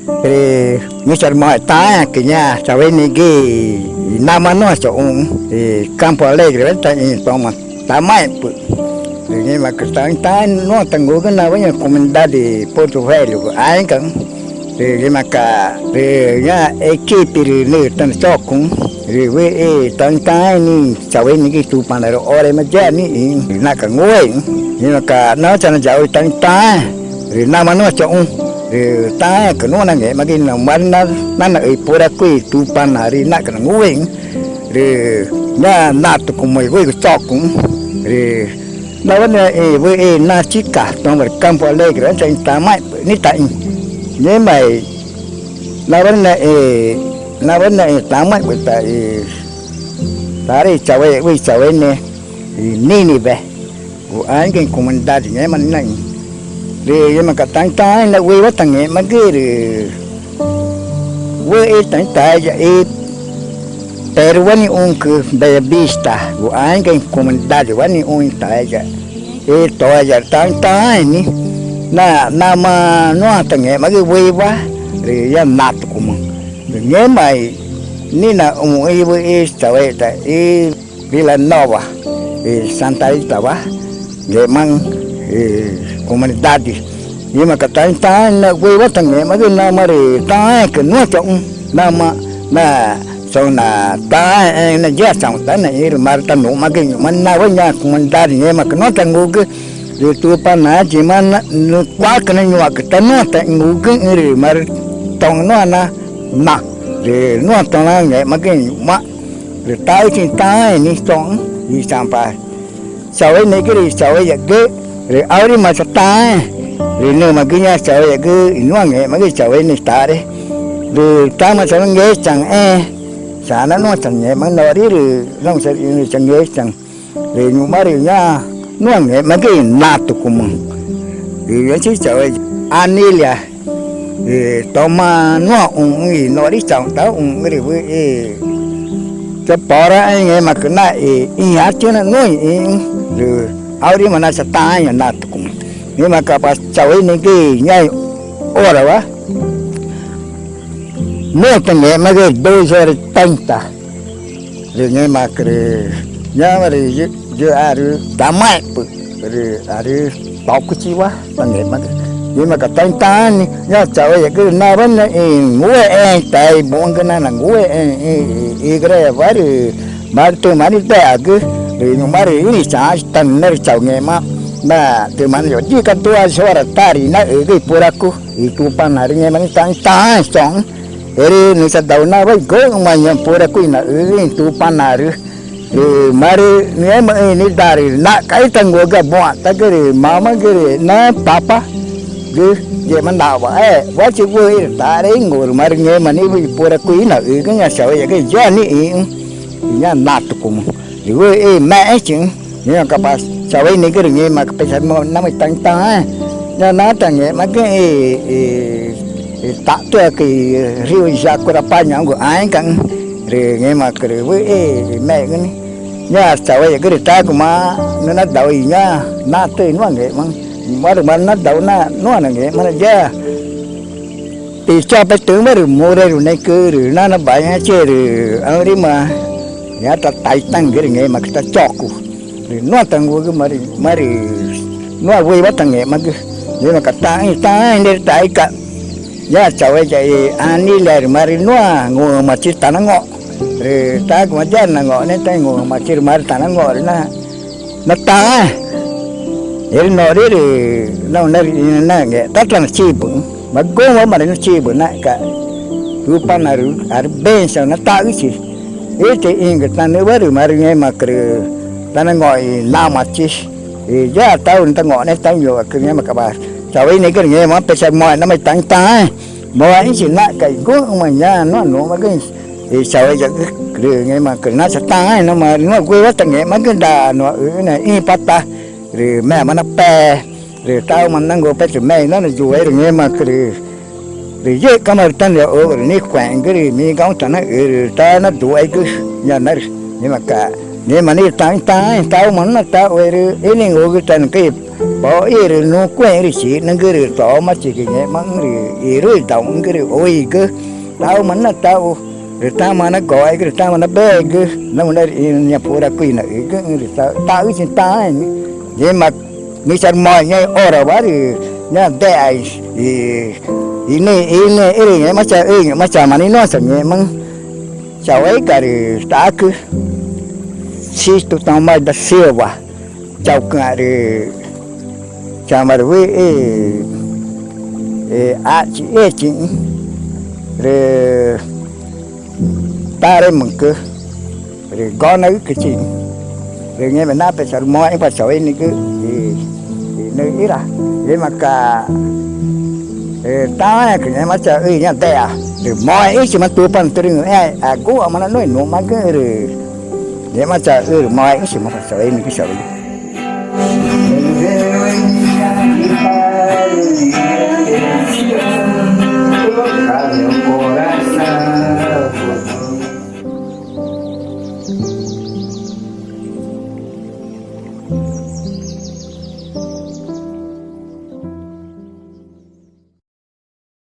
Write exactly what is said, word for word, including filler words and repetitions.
Rü nüxü̃ charü moxẽ taãẽãcü ñaã chaueneẽgü i namaã nuã choxü̃ i Campo Alegrewa ta i toma tamaẽ̱xpü̱x. Rü ngẽmaãcü taxü̃ taãẽ nuã tangugü nawa ñaã comunidade Porto Velhogu ãégaxü̃. Rü ngẽmaca̱x rü ñaã equipe rü nüxü̃ tanüxü̃ chocuxü̃ rü wüxi taxü̃ taãẽ nixĩ chaueneẽgü i Tupanaãrü oremaã ya nixĩ rü naxca̱x ngúexü̃. Ngẽmaca̱x nawa chanayauxü̃ taxü̃ taãẽ rü namaã nuã choxü̃ rü taãẽãcü nuã nangẽxmagü i namarü nanaxü i puracü i Tupanaãrü naxca̱x nangúexü̃. Rü ñaã natücumü i wüxigu chocuxü̃ rü nawa naxĩ wüxi nachica toma rü Campo Alegrewa ta i tamaẽ̱xpü̱x nixĩ ta i ngẽma i nawa naxĩ, nawa naxĩ tamaẽ̱xpü̱x ta i tarüxĩ i chaueyaxgü i chauene i Nínive gu ãégaxü̃ i comunidade ngẽma nixĩ na i. Rü ngẽmaca̱x taxü̃ taãẽ na wüxiwa tangẽxmagü rü wüxi taxü̃ taeya i Peruwa nixũgü Bella Vista gu ãégaxü̃ i comunidadewa nixũ i taeya i toeya rü taxü̃ taãẽ nixĩ na namaã nuã tangẽxmagü wüxiwa rü ñaã natücumü. Rü ngẽma i nixĩ naxũxü̃ i wüxi chaueyaxgü i Vila Nova i Santa Ritawa ngẽxmaxü̃ i comunidade. Ngẽmaca̱x taxü̃ taãẽ na wüxiwa tangẽxmagü namaã rü taãẽãcü nuã choxü̃ namaã na choxü̃ na taãẽxẽẽxü̃ na ya choxü̃ ta naxĩ rü marü tanuxma̱x i ñu̱xma nawa ñaã comunidade ngẽmaãcü nuã tangugü rü Tupanaãrü yima nucuácü na ñuxãcü ta nuã tangugüxü̃ rü marü toxü̃ nuã na na rü nuã toxü̃ nangẽxmagü i ñu̱xma rü taxüchi taãẽ nixĩ choxü̃ i chaxü̃pa chaueneẽgü rü i chaueyaxgü rü aurima chataãẽ rü nümagü ñaã chaueyaxgü i nuã ngẽxmagü i chauene i taxre rü tama chanangechaü̃xẽẽ chaxna nuã changẽxmagü noxri rü noxü̃ changechaü̃ rü ñu̱xma rü ñaã nuã ngẽxmagü i natücumü rü ñaxchi chaueya Anilia rü toma nuã uxü̃ i noxri choxü̃ ta uxü̃ rü wüxi chaporaxü̃ ngẽmaãcü na i ĩãchixü̃ na nuã ixĩxü̃ rü aurima na chataãẽ ñaã natücumü. Ngẽmaca̱x pa chaueneẽgü i ñaã i orawa nuã tangẽxmagü doze horas e trinta rü ngẽmaãcü rü ñaã rü yüxü̃arü tamaẽ̱xpü̱x rü arü tocuchiwa tangẽxmagü. Ngẽmaca̱x taxü̃ taãẽ nixĩ ñaã chaueyaxgü rü nawa naxĩ i ngúexẽẽ i tae i buxü̃gü na nangúexẽẽxü̃ i igrejawa rü marü tümaxã nidexagü rü ñu̱xma rü ĩrüxü̃ chaxãchi ta nüxü̃ narüchauxü̃ ngẽma na tümaxã nayuxü̃ yiĩxü̃ca̱x duas horas tarde i naxügü i puracü i Tupanaãrü ngẽma nixĩ taxü̃ taãẽ choxü̃. Erü nüxü̃ chadau nawa i guxü̃ma i puracü i naxügüxü̃ i Tupanaãrü rü marü ngẽmaxü̃ i nidarü naxca̱x itangugü abuxãtagü rü mamagü rü na papagü yima naxwa̱xewachi wüxi rü taxre i ngu rü marü ngẽma nixĩ i puracü i naxügüxü̃ ñaã chaueyaxgü ya nixĩxü̃ i ñaã natücumü rü wüxi i mexẽchixü̃. Ngẽmaca̱x pa chaueneẽgü rü ngẽmaãcü pexü̃ moxẽ namaã i taxü̃ taãẽ ñaã na tangẽxmagüxü̃ i taxtüacü i río Jacurapá ñaxü̃gu ãégaxü̃ rü ngẽmaãcü rü wüxi i mexgü nixĩ ñaã chaueyaxgü rü taguma nüxü̃ nadau i ñaã natü i nuã ngẽxmaxü̃. Marü marü nadau na nuã nangẽxma na ya i chopetüxü̃wa rü murerunecü rü nanaḇaixãchi rü aurima ñaã ta taitaü̃gü rü ngẽmaãcü ta chocu rü nuã tangugü marü marü nuã wüxiwa tangẽxmagü. Ngẽmaca̱x taxü̃ taãẽ nixĩ rü taxü̃ca̱x ñaã chaueyaxü̃ i Anilia rü marü nuã ngugümachi tanangõ̱x rü taguma ya nango̱xne ta ngugümachi rü marü tanangõ̱x rü na nataãẽ. Erü noxri rü nangẽxma ta tanachibüxü̃ ma guxü̃wa marü nachibü naxca̱x Tupanaãrü arü benção nataxüchi. Ítü ĩgü tanüxü̃wa rü marü ngẽmaãcü rü tanangõ̱x i namachi i ya taxuxü̃ tango̱xne ta ñuxãcü. Ngẽmaca̱x pa chaueneẽgü rü ngẽma pexü̃ moxẽ namaã i taxü̃ taãẽ moxẽxü̃chi naxca̱x i guxü̃ma ñaã nuã nuxmagüxü̃ i chaueyaxgü rü ngẽmaãcü rü na chataãẽ namaã rü nuã wüxiwa tangẽxmagüxü̃ daa nuã üxü̃ na ĩpata rü mema nape rü taxuma nangupetü mei na nayue rü ngẽmaãcü rü rü yixcama rü tanayaxu rü nicue̱xegü rü migaxü̃ tanaxü rü tanaduexegü ñaã narü. Ngẽmaca̱x ngẽma nixĩ rü taxü̃ taãẽ taxuma nataxu erü íningugü tanücü i Poxi rü nucuẽẽxü̃ rü chixnagü rü tomatchigü ngẽxmaxü̃ rü irüidauxü̃gü rü oigü. Taxuü̃ma na taxu rü tama nagoaigü rü tama nabegü nau na rü ĩnü ñaa puracü inaxügüxü̃ rü taxüchi taãẽ. Ngẽma nüxü̃ charümoxẽ ñaã irawa rü ñaã dexa i i nüxü̃ i nüxü̃ rü ngẽxma chaxüxü̃ i ngẽxma chama ninosa ngẽxmaxü̃. Chauéga rü ṯacü Sisto Tomás da Silva. Chaucü̃ã̱x rü chama rü wüxi i Axchi Ĩxü̃ rü Taremücü rü Gonaücüchiü̃. Rü ngẽma nape charümoxẽ pa chaueneẽgü i nüxĩra. Ngẽmaca̱x rü taãẽãcü ngẽma chaxüxü̃ ñaã dexa rü moxẽxü̃chima Tupana türüngü̃xẽẽ i guxãma naxũ i numagüxü̃ rü ngẽma chaxü rü moxẽxü̃chima pa chaueneẽgü chaueneẽgü.